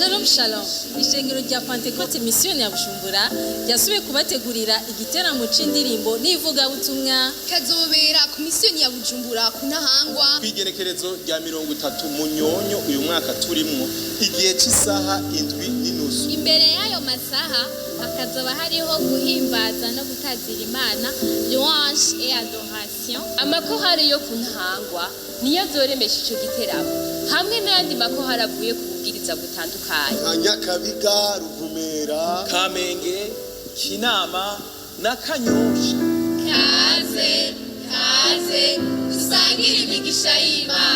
Shalom shalom! Ishengero rya Pantekote Misiyoni ya Bujumbura ryasubiye kubategurira igiteramo c'indirimbo n'ivugabutumwa. Kazobera ku Misiyoni ya Bujumbura ku Ntahangwa. Kw'igenekerezo rya 30 Munyonyo uyu mwaka turimwo, igihe cy'isaha 7:30. Imbere y'ayo masaha hakazoba hariho guhimbaza no gutazira Imana, louange et adoration. Amakorali yo ku Ntahangwa niyo azoremesha ico giteramo hamwe n'ayandi makorali avuye ku bubwiriza butandukanye. Nka Nyakabiga, Ruvumera, Kamenge, Kinama na Kanyosha. Kaze, kaze dusangire imigisha y'Imana.